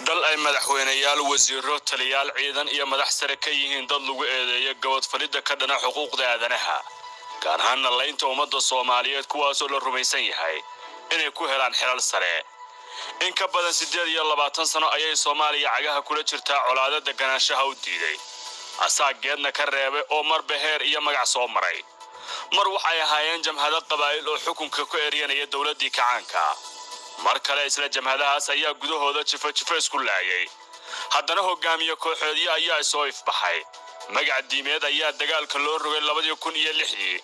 Dal ay madaxweyneyaal, wasiiro, taliyaal ciidan iyo madax sare ka yihiin dad lagu eedeeyo gabadfalidda ka dhana xuquuqda aadanaha, gaar ahaanna laynta ummadda Soomaaliyeed, kuwaasoo la rumaysan yahay inay ku helaan xilal sare. In ka badan 28 sano ayay Soomaaliya cagaha kula jirtaa colaado deganaanshaha u diiday, asaageedna ka reebay oo marba heer iyo magac soo maray. Mar waxay ahaayeen jamhado qabaa'il oo xukunka ku eryanaya dowladdii kacaanka. Mar kale isla jamhadahaas ayaa gudahooda jifo jifo isku laayay. Haddana hogaamiye kooxoodyo ayaa soo ifbaxay. Magac diimeed ayaa dagaalka loo rogay 2006-dii,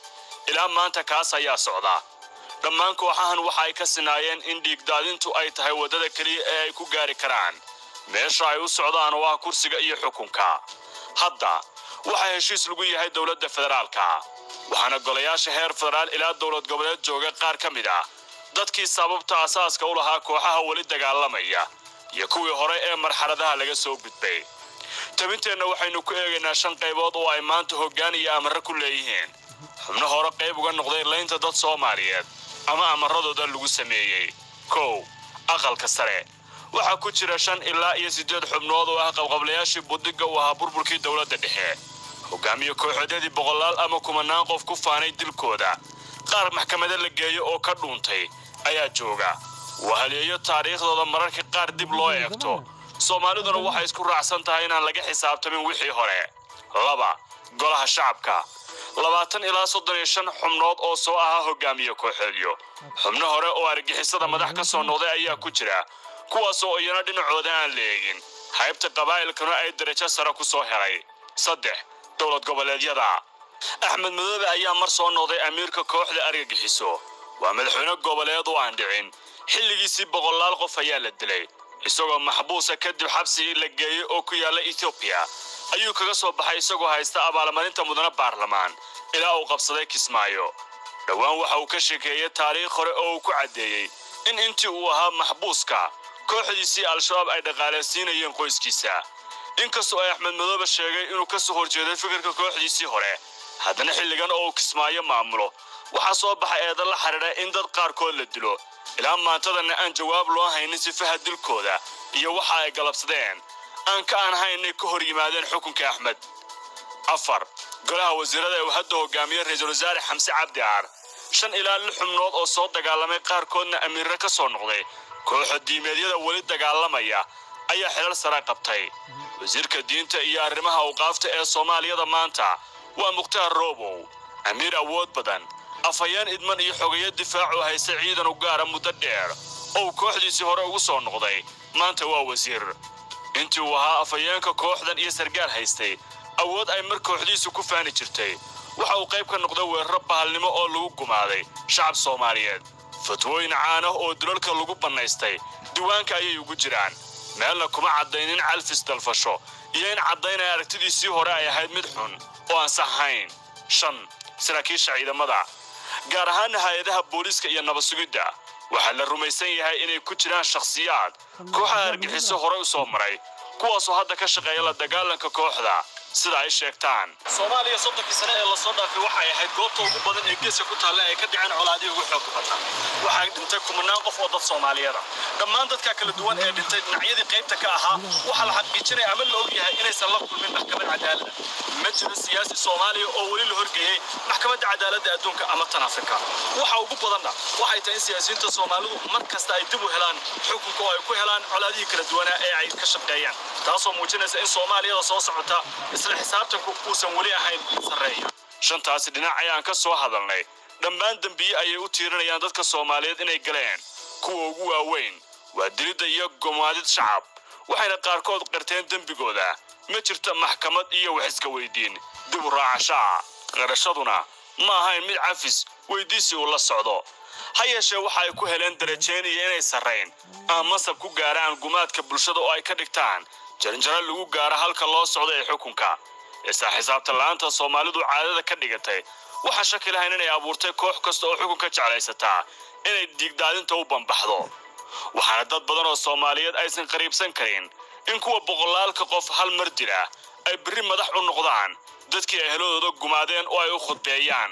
ilaa maanta kaas ayaa socda. Dhammaan kooxahan waxa ay ka sinaayeen in dhiigdaadintu ay tahay waddada keliya ee ay ku gaari karaan meesha ay u socdaan, oo ah kursiga iyo xukunka. Hadda waxaa heshiis lagu yahay dowladda federaalka, waxaana golayaasha heer federaal ilaa dowlad goboleed jooga qaar ka mid ah dadkii sababta asaaska u lahaa kooxaha weli dagaalamaya iyo kuwii hore ee marxaladaha laga soo gudbay. Tabinteenna waxaynu ku eegaynaa 5 qaybood oo ay maanta hoggaan iyo amarro ku leeyihiin xubno hore qayb uga noqday laynta dad Soomaaliyeed ama amaradooda lagu sameeyey. 1, aqalka sare waxaa ku jira 5 ilaa iyo 8 xubnood oo ah qabqablayaashii buddigga u ahaa burburkii dowladda dhexe, hogaamiye kooxoedyadii boqolaal ama kumanaan qof ku faanay dilkooda. Qaar maxkamado la geeyo oo ka dhuuntay ayaa jooga, wahaleeyo taariikhdooda mararka qaar dib loo eegto. Soomaaliduna waxay isku raacsan tahay inaan laga xisaabtamin wixii hore. 2, golaha shacabka, 20 ilaa 35 xubnood oo soo ahaa hogaamiye kooxeedyo, xubno hore oo argixisada madax ka soo noqday ayaa ku jira, kuwaasoo iyana dhinacooda aan la eegin, haybta qabaa'ilkuna ay darajo sare ku soo helay. 3, dowlad goboleedyada, Axmed Madoobe ayaa mar soo noqday amiirka kooxda argagixiso. Waa madaxweyne goboleed oo aan dhicin. Xilligiisii boqolaal qof ayaa la dilay isagoo maxbuusa. Kadib xabsigii la geeyey oo ku yaalla Etoobiya ayuu kaga soo baxay isagoo haysta abaalmarinta mudane baarlamaan ilaa uu qabsaday Kismaayo. Dhowaan waxa uu ka sheekeeyey taariikh hore oo uu ku caddeeyey in intii uu ahaa maxbuuska kooxdiisii Al-Shabaab ay dhaqaalaysiinayeen qoyskiisa. Inkastoo ay Axmed Madoobe sheegay inuu ka soo horjeeday fikirka kooxdiisii hore, haddana xilligan oo uu Kismaayo maamulo waxaa soo baxay eeda la xidhiidha in dad qaarkood la dilo ilaa maantadana aan jawaab loo haynin sifaha dilkooda iyo waxa ay galabsadeen, aan ka aan haynay ka hor yimaadeen xukunka Axmed. 4, golaha wasiirada ee uu hadda hogaamiye ra-iisul wasaare Xamse Cabdi Aar, 5 ilaa 6 xubnood oo soo dagaalamay, qaarkoodna amiirre ka soo noqday kooxa diimeedyada weli dagaalamaya, ayaa xilal sare qabtay. Wasiirka diinta iyo arrimaha awqaafta ee Soomaaliyada maanta waa Mukhtaar Robow, amiir awood badan, afhayeen idman iyo xogeyo difaac oo haysta ciidan u gaara muddo dheer oo uu kooxdiisii hore ugu soo noqday. Maanta waa wasiir. Intii uu ahaa afhayeenka kooxdan iyo sargaal haystay awood ay mar kooxdiisu ku faani jirtay, waxa uu qayb ka noqday weeraro bahalnimo oo lagu gumaaday shacab Soomaaliyeed. Fatwooyin caanah oo dulalka lagu bannaystay diiwaanka ayay ugu jiraan. Meelna kuma caddaynin calfis dalfasho iyo in caddaynaya aragtidiisii hore ay ahayd mid xun oo aan sax ahayn. 5, saraakiisha ciidamada, gaar ahaana hay-adaha booliiska iyo nabad sugidda, waxaa la rumaysan yahay inay ku jiraan shakhsiyaad kooxaha argixiso horey u soo maray, kuwaasoo hadda ka shaqeeya la dagaalanka kooxda sida ay sheegtaan. Soomaaliya 30-kii sane ee lasoo dhaafay waxay ahayd goobta ugu badan ee geeska ku taalla ay ka dhaceen colaadihii ugu xoogga badnaa. Waxaa dhintay kumanaan qof oo dad Soomaaliyeed ah. Dhammaan dadka kala duwan ee dhintay dhinacyadii qaybta ka ahaa waxaa la xaqiijinaya ama la ogyahay inaysan la kulmin maxkamad cadaaladda. Ma jiro siyaasi Soomaaliya oo weli la horgeeyey maxkamadda cadaaladda adduunka ama tan Afrika. Waxa ugu badanna waxay tahay in siyaasiyiinta Soomaalidu mar kasta ay dib u helaan xukunka oo ay ku helaan colaadihii kala duwanaa ee ay ka shaqeeyaan, taasoo muujinaysa in Soomaaliyada soo socota isla xisaabtanku uusan weli ahayn sarreeya. Shantaasi dhinac ayaan ka soo hadalnay dhammaan dembiye ayay u tiirinayaan dadka Soomaaliyeed inay galeen. Kuwa ugu waaweyn waa dilidda iyo gumaadid shacab, waxayna qaarkood qirteen dembigooda. Ma jirto maxkamad iyo wax iska weydiin dib u raacashaa, qirashaduna ma ahayn mid cafis weydiisi uu la socdo. Ha yeeshee waxa ay ku heleen darajayn iyo inay sarrayn ama masab ku gaaraan gumaadka bulshada oo ay ka dhigtaan jaranjaro lagu gaaro halka loo socdo ee xukunka. Isla xisaabta la'aanta Soomaalidu caadada ka dhigatay waxaa shaki lahayn inay abuurtay koox kasta oo xukunka jeclaysataa inay dhiigdaadinta u bambaxdo. Waxaana dad badan oo Soomaaliyeed aysan qariibsan karin in kuwa boqolaalka qof hal mar dila ay berri madax u noqdaan dadkii ay heladooda gumaadeen oo ay u khudbeeyaan.